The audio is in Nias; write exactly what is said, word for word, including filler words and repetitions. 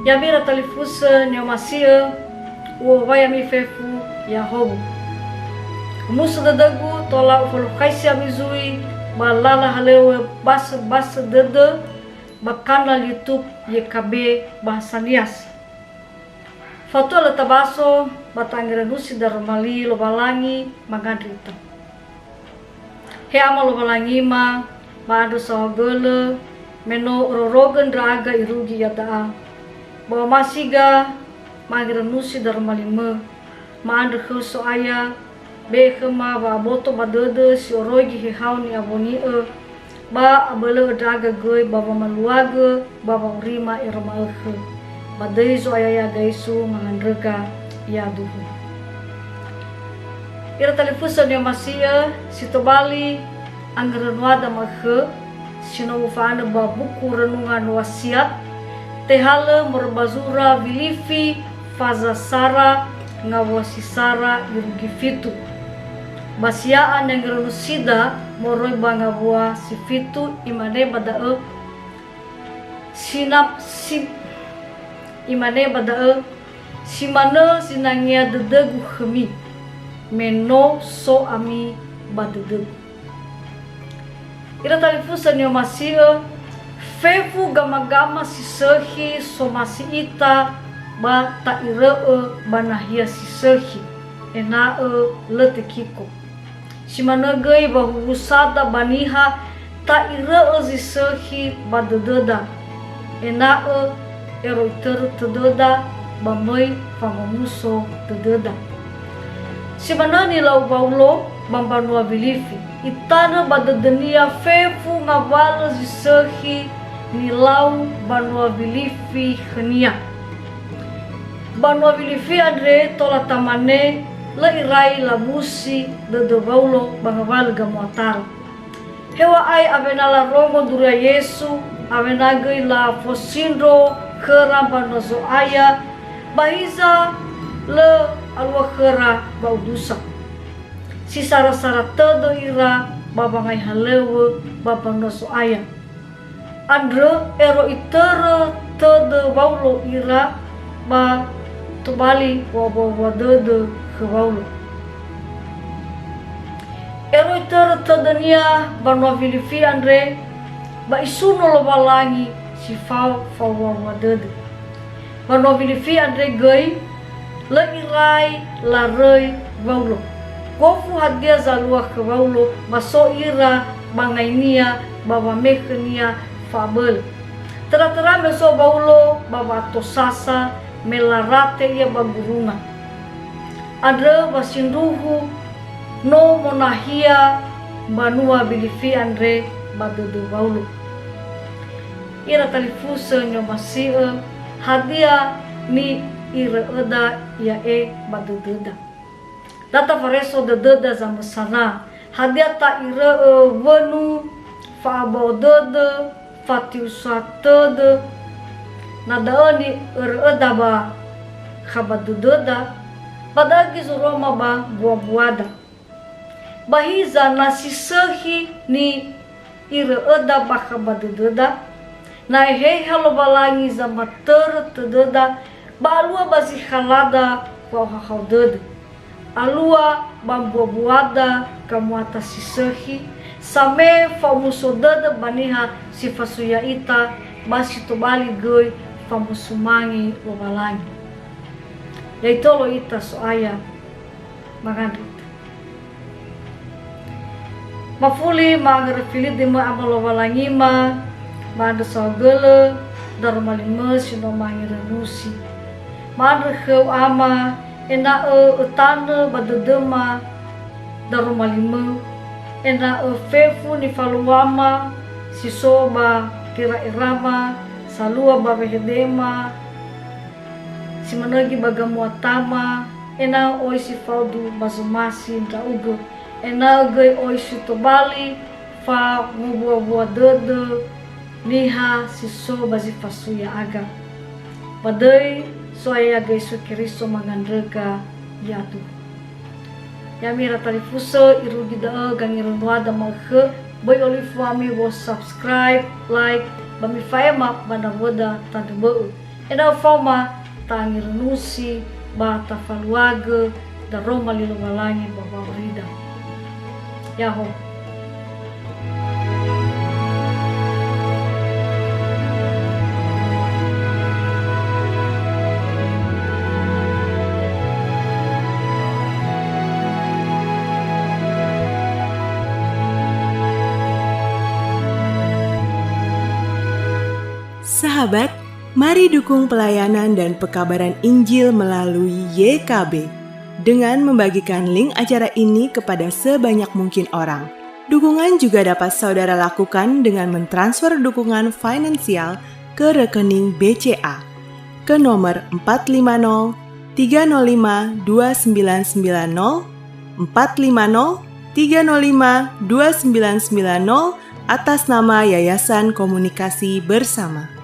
Ya'ami ira talifusö ni'omasi'ö, u'owai ami fefu Yahowu. Omuso dödögu tola ufalukhaisi ami zui ba lala halöŵö basöbasö dödö ba kanal YouTube Y K B Bahasa Nias. Fatua lö tabaso ba ta'angerönusi daroma li Lowalangi mangandrö ita. He Ama Lowalangima, ma'andrö saohagölö, me no Ororogö ndra'aga irugi iada'a. Ba omasiga, ma'angerönusi daroma limö, ma'andrö khöu So'aya, be'e khöma wa'aboto ba dödö si oroi gehehau ni'awoni'ö, ba abölö'ö ndra'aga göi ba wamaluagö ba wa'aurima ero ma'ökhö. Ba döi Zo'aya ya'aga Yesu mangandröga yaduhu. Ira talifusö ni'omasi'ö, si tobali angerönuada ma'ökhö, si no mufa'anö ba buku Renungan Wasiat, tehalö moroi ba zura Wilifi faza sara ngawua si sara irugi fitu. Ba sia'a ni'angerönusida moroi ba ngawua si fitu, imane ba da'ö, Sina-, si-, imane ba da'ö, "Si manö zinangea dödögu khömi, me no so ami ba dödögu." Ira talifusö ni'omasi'ö, fefu gamagama si sökhi somasi ita ba ta'irö'ö ba nahia si sökhi, ena'ö lö tekiko. Si manö göi wahuwusada ba niha ta'irö'ö zi sökhi ba dödöda, ena'ö ero itörö tödöda ba möi fangomuso dödöda. Si manö nilau Waulo ba mbanua Wilifi. Itanö ba dödönia fefu ngawalö zi sökhi nilau mbanua Wilifi khönia. Mbanua Wilifi andre tola tamane, lö irai labusi dödö Waulo ba ngawalö gamuatara. Heŵa'ae awena larongo duria Yesu, awena göi lafosindro khöra mbanua Zo'aya, ba hiza lö alua khöra wa'udusa. Si sara-sara tödö ira ba wangai halöŵö ba mbanua Zo'aya. Andrö ero itörö tödö Waulo ira ba tobali wa'owua-wua dödö khö Waulo. Ero itörö tödönia mbanua Wilifi andre, ba isuno Lowalangi si fao fa'owua-wua dödö. Mbanua Wilifi andre göi, lö irai laröi Waulo. Gofu hadia zalua khö Waulo, ba so ira ba ngainia ba wamekhönia fa'abölö. Töra-töra me so Waulo ba wa'atosasa me larate ia ba gurunga. Andrö wa sindruhu no monahia mbanua Wilifi andre ba dödö Waulo. Ira talifusö ni'omasi'ö, hadia ni'irö'öda ia'e ba dödöda? Da tafareso dödöda zamösana. Hadia ta'irö'ö wönu, fa'abao dödö, fatiusa tödö? Na da'ö ni'örö'öda ba kha ba dödöda, ba da'ö göi zoroma ba mbuabuada. Ba hiza na si sökhi ni'irö'öda bakha ba dödöda, na Eheha Lowalangi zamatörö tödöda, ba alua ba zi khalada fa'ohahau dödö. Alua ba mbuabuada gamuata si sökhi, same fa'omuso dödö ba niha si fasui ya'ita, ba si tobali göi famusumange Lowalangi. Ya'itolo ita So'aya, mangandrö ita. Mafuli ma'angeröfili döimö Ama Lowalangima, ma'andrö saohagölö daroma limö si no mangerönusi. Ma'andrö khöu Ama, ena'ö ötanö ba dödöma daroma limö, ena'ö fefu nifaluama si so ba gera'erama, salua ba wehedema, si manö göi ba gamuatama, ena'ö oi si faudu ba zomasi ndra'ugö, ena'ö göi oi si tobali fangobuabua dödö niha si so ba zi fasui ya'aga. Ba döi So'aya ya'aga Yesu Keriso mangandröga yaduhu. Ya'ami ira talifusö, irugi da'ö gangerönuada ma'ökhö, böi olifu ami wo subscribe, like, ba mifa'ema ba nawöda tanö bö'ö. Ena'ö faoma ta'angerönusi ba tafaluagö daroma li Lowalangi ba wa'aurida. Ya'ahowu. Sahabat, mari dukung pelayanan dan pekabaran Injil melalui Y K B dengan membagikan link acara ini kepada sebanyak mungkin orang. Dukungan juga dapat saudara lakukan dengan mentransfer dukungan finansial ke rekening B C A ke nomor empat lima nol tiga nol lima dua sembilan sembilan nol, empat lima nol tiga nol lima dua sembilan sembilan nol, atas nama Yayasan Komunikasi Bersama.